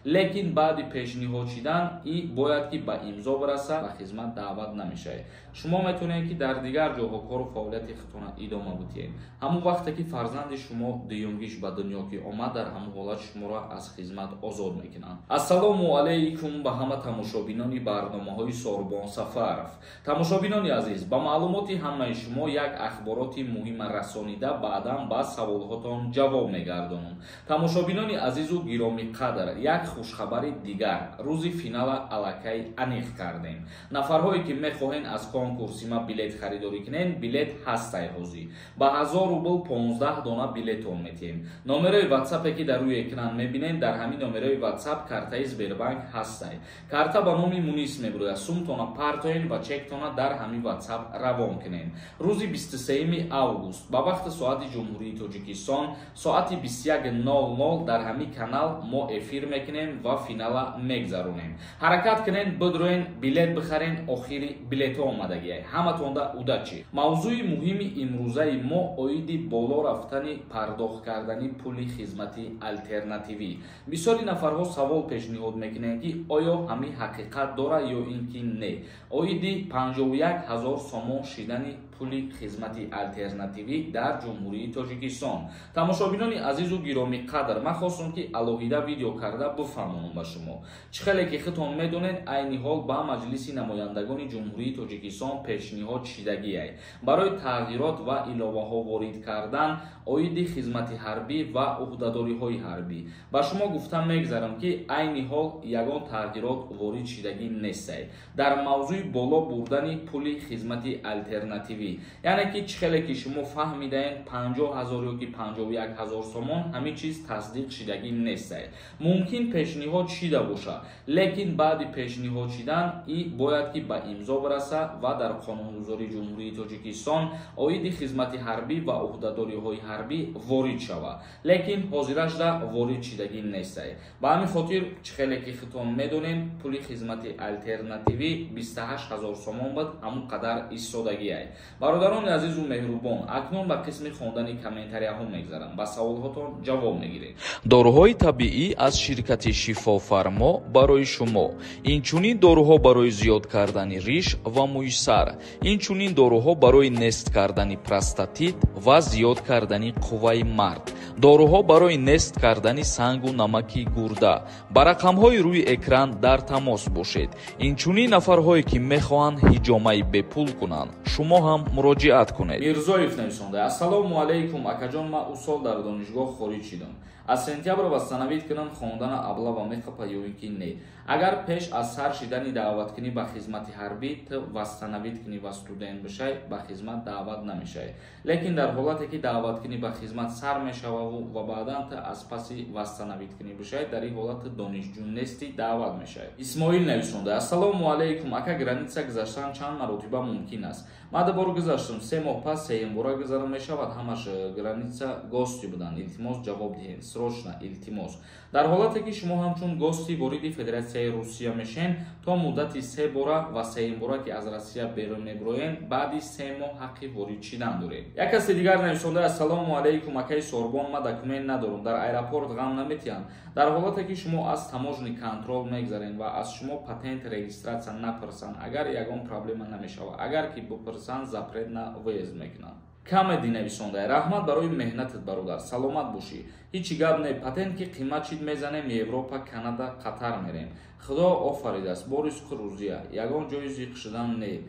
Лекин баъди пешниҳод шидан и бояд ки ба имзо бираса, ба хизмат даъват намешавед. Шумо метавонед, ки дар дигар ҷоҳо кору фаъолияти худтона идома бидиҳед. Ҳамон вақте ки фарзанди шумо дуюмгиш ба дунё ки омад, дар ҳамон ҳолат шуморо аз хизмат озод мекунанд. Ассалому алайкум ба ҳама тамошобинони барномаҳои Сорбон Сафаров. Тамошобинони азиз, ба маълумоти ҳамаи шумо як ахбороти муҳима расонида, баъдан ба саволҳотон ҷавоб мегардонам. Тамошобинони азизу гиромиқадр, як хушхабари дигар: рӯзи финала аллакай аниқ кардем. Нафарҳое ки мехоҳен аз конкурси ма билет харидорӣ кунен, билет ҳастай. Ҳозир ба 1000 рубл 15 дона билетон метиҳем. Номерои ватсапе ки дар рӯи экран мебинем, дар ҳамин номерои ватсап картаи Сбербанк ҳастай. Карта ба номи Мунис мебурояд. Сумтона партоен ва чектона дар ҳамин ватсап равон кунен. Рӯзи 23 август ба вақти соати Ҷумҳурии Тоҷикистон соати 21:00 дар ҳамин канал мо эфир мекунем ва финала мегзаронем. Ҳаракат кунен, бидроен, билет бихарен. Охири билетҳо омадагиай. Ҳаматонда удачи. Мавзӯи муҳими имрӯзаи мо оиди боло рафтани пардохт кардани пули хизмати алтернативӣ. Бисёри нафарҳо савол пешниҳод мекунанд, ки оё ҳамин ҳақиқат дорад ё ин ки не, оиди 51 ҳазор сомон шидани пули хизмати алтернативӣ дар Ҷумҳурии Тоҷикистон. Тамошобинони азизу гиромиқадр, ман хостам, ки алоҳида видео карда бифаҳмонам ба шумо. Чӣ хеле ки худтон медонед, айни ҳол ба Маҷлиси намояндагони Ҷумҳурии Тоҷикистон пешниҳод шидагиай барои тағйирот ва иловаҳо ворид кардан оиди хизмати ҳарбӣ ва ӯҳдадориҳои ҳарбӣ. Ба шумо гуфта мегзарам, ки айни ҳол ягон тағйирот ворид шидагӣ нестай дар мавзӯи боло бурдани пули хизмати алтернативӣ. Яъне ки чӣ хеле ки шумо фаҳмидаен, 50 ҳазор ё ки 51 ҳазор сомон, ҳамин чиз тасдиқ шидагӣ нестай. Мумкин пешниҳод шида бошад, лекин баъди пешниҳод шидан и бояд ки ба имзо бираса ва дар қонунгузории Ҷумҳурии Тоҷикистон оиди хизмати ҳарбӣ ва ӯҳдадориҳои ҳарбӣ ворид шавад, лекин ҳозирашда ворид шидагӣ нестай. Ба ҳамин хотир, чӣ хеле ки худтон медонем, пули хизмати алтернативӣ 28 ҳазор сомон буд, ҳамон қадар истодагиай. Бародарони азизу меҳрубон, акнун ба қисми хондани комментарияҳо мегзарам, ба саволҳотон ҷавоб мегирем. Доруҳои табиӣ аз ширкати Шифофармо барои шумо. Инчунин доруҳо барои зиёд кардани риш ва мӯи сар, инчунин доруҳо барои нест кардани простатит ва зиёд кардани қувваи мард, доруҳо барои нест кардани сангу намаки гурда. Ба рақамҳои рӯи экран дар тамос бошед. Инчунин нафарҳое ки мехоҳанд ҳиҷомаи бепул кунанд, шумо ҳам муроҷиат кунед. Мирзоев нависонда: «Ассалому алайкум, акаҷон, ман ӯ сол дар донишгоҳ хориҷ шидам. Аз сентябр восстановить кунам хондана, облава мехапа ё ин ки не?» Агар пеш аз сар шидани даъваткунӣ ба хизмати ҳарбӣ ту восстановить кунӣ ва студент бишай, ба хизмат даъват намешавӣ. Лекин дар ҳолате ки даъваткунӣ ба хизмат сар мешававу ва баъдан ту аз паси восстановить кунӣ бишай, дар ин ҳолат ту донишҷӯ нестӣ, даъват мешавӣ. Исмоил нависонда: «Ассалому алайкум, ака, граница гузаштан чанд маротиба мумкин аст? Ман ду бор гузаштам, 3 моҳ пас сеюмбора гузарам мешавад? Ҳамаш граница гости буданд. Илтимос, ҷавоб диҳед, срочно, илтимос». Дар ҳолате ки шумо ҳамчун гости вориди Федератсияи Русия мешен, то муддати се бора ва сеюмбора ки аз Россия берун мебироен, баъди 3 моҳ ҳаққи ворид шидан доред. Як каси дигар нависонда: «Ассалому алайкум, акаи Сорбон, ман документ надорам, дар аэропорт ғам наметиҳанд?» Дар ҳолате ки шумо аз таможенный контроль мегзарен ва аз шумо патент, регистрация напурсанд, агар ягон проблема намешавад. Агар ки бипурсанд, запрет на въезд мекунанд. Камеди нависонда: «Раҳмат барои меҳнатат, бародар, саломат бошӣ. Ҳичи гап не, патент ки қимат шид, мезанем Европа, Канада, Қатар мерем. Худо офаридааст, бо ризқу рӯзия, ягон ҷои зиқ шудан не,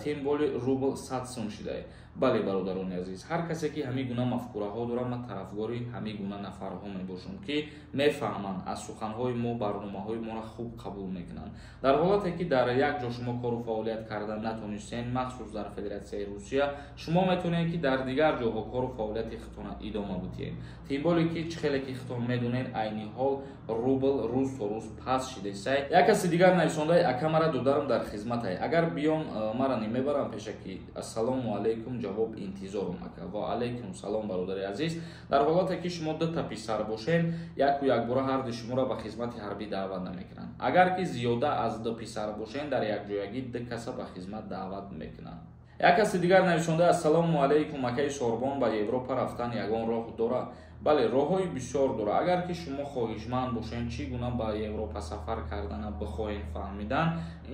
тем более рубл 100 сум шидае». Бале, бародарони азиз, ҳар касе ки ҳамин гуна мафкураҳо дорад, ман тарафдори ҳамин гуна нафарҳо мебошам, ки мефаҳманд, аз суханҳои мо, барномаҳои моро хуб қабул мекунанд. Дар ҳолате ки дар як ҷо шумо кору фаъолият карда натонистен, махсус дар Федератсияи Русия, шумо метавонед, ки дар дигар ҷоҳо кору фаъолияти худтона идома бидиҳед. Тем более ки чӣ хеле ки худтон медонед, айни ҳол рубл рӯз то рӯз паст шидесай. Як каси дигар нависондаи: «Ака, мара додарам дар хизматай, агар биён, мара немебарам пешаки? Ассалому алайкум, ҷавоб интизорум, ака». Ва алайкум салом, бародари азиз. Дар ҳолате ки шумо дута писар бошед, яку якбора ҳарди шуморо ба хизмати ҳарбӣ даъват намекунанд. Агар ки зиёда аз ду писар бошед, дар якҷоягӣ ду каса ба хизмат даъват мекунанд. Як каси дигар нависонда: «Ассалому алайкум, акаи Сорбон, ба Европа рафтан ягон роҳ дорад?» Бале, роҳҳои бисёр дорад. Агар ки шумо хоҳишманд бошед, чӣ гуна ба Европа сафар кардана бихоҳед фаҳмидан,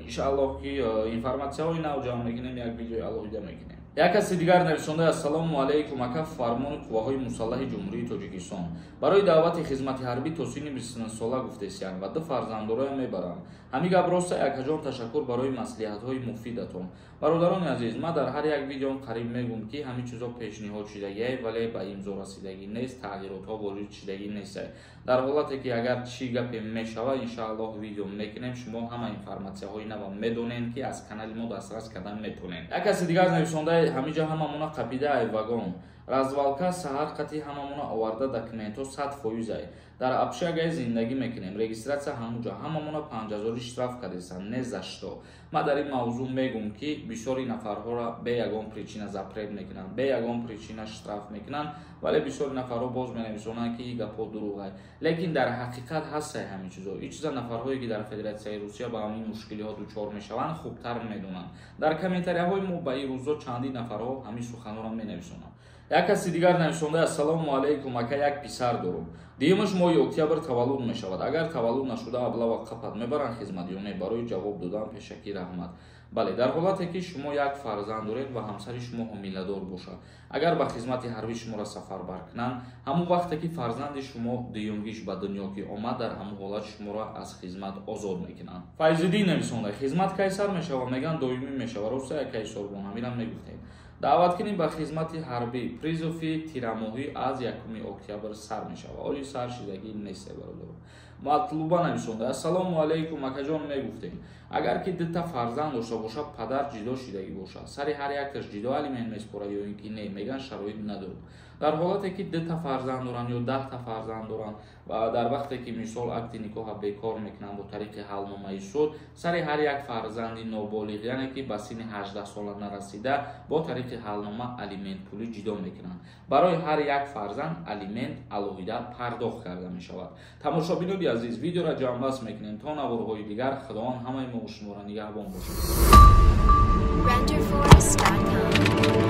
иншааллоҳ ки информатсияҳои нав ҷамъ мекунем, як видеои алоҳида мекунем. Як каси дигар нависонда: «Ассалому алайкум, ака, фармони қувваҳои мусаллаҳи Ҷумҳурии Тоҷикистон барои даъвати хизмати ҳарбӣ то синни 29 сола гуфтесиянд ва ду фарзанддороям мебаранд. Ҳамин гап роста, акаҷон? Ташаккур барои маслиҳатҳои муфидатон». Бародарони азиз, ман дар ҳар як видеом қариб мегӯм, ки ҳамин чизо пешниҳод шудагиай, вале ба имзо расидагӣ нест, тағйиротҳо ворид шудагӣ нестай. Дар ҳолате ки агар чӣ гапе мешава, иншааллоҳ, видео мекунем. Шумо ҳама информатсияҳои нава медонед, ки аз канали мо дастрас кардан метавонед. Як каси дигар нависонда: «Ҳамиҷа ҳамамона қапида ай вагон развалка, саҳар қати ҳамамона оварда, документҳо 100%-ай, дар общагай зиндагӣ мекунем, регистрация ҳамуҷа, ҳамамона 5000 штраф кардесан, не за что». Ман дар ин мавзӯъ мегӯм, ки бисёри нафарҳоро бе ягон причина запрет мекунанд, бе ягон причина штраф мекунанд, вале бисёри нафарҳо боз менависонанд, ки ин гапҳо дурӯғай. Лекин дар ҳақиқат ҳастай ҳамин чизо. Ин чиза нафарҳое, ки дар Федератсияи Русия ба ҳамин мушкилиҳо дучор мешаванд, хубтар медонанд. Дар комментарияҳои мо ба ин рӯзо чандин нафарҳо ҳамин суханҳоро менависонанд. Як каси дигар нависонда: «Ассалому алайкум, ака, як писар дорум, дуюмаш моҳи октябр таваллуд мешавад. Агар таваллуд нашуда облава қапат, мебаранд хизмат ё не? Барои ҷавоб додан пешакӣ раҳмат». Бале, дар ҳолате ки шумо як фарзанд доред ва ҳамсари шумо ҳомиладор бошад, агар ба хизмати ҳарбӣ шуморо сафарбар кунанд, ҳамон вақте ки фарзанди шумо дуюмгиш ба дунё ки омад, дар ҳамон ҳолат шуморо аз хизмат озод мекунанд. Файзиддин нависонда: «Хизмат кай сар мешавад? Мегӯянд, доимӣ мешавад. Роста, якай сорбон, ҳаминам мегуфтем». Даъваткунӣ ба хизмати ҳарбӣ, призыв и тирамоҳӣ аз 1 октябр сар мешавад, оли сар шидагӣ нест, бародаро. Матлуба нависонда: «Ассалому алайкум, акаҷон, мегуфтем, агар ки дута фарзанд дошта бошад, падар ҷидо шидагӣ бошад, сари ҳар якташ ҷидо алимент меспорад ё ин ки не? Мегӯянд, шароит надорад». Дар ҳолате ки дута фарзанд доранд ё 10та фарзанд доранд ва дар вақте ки, мисол, акти никоҳа бекор мекунанд бо тариқи ҳалномаи суд, сари ҳар як фарзанди ноболиғ, яъне ки ба синни 18 сола нарасида, бо тариқи ҳалнома алимент пулӣ ҷидо мекунанд. Барои ҳар як фарзанд алимент алоҳида пардохт карда мешавад. Тамошобинони азиз, видеоро ҷамъбаст мекунем. То наворҳои дигар Худованд ҳамаи мо шуморо нигаҳбон бошад. Renderforest.com.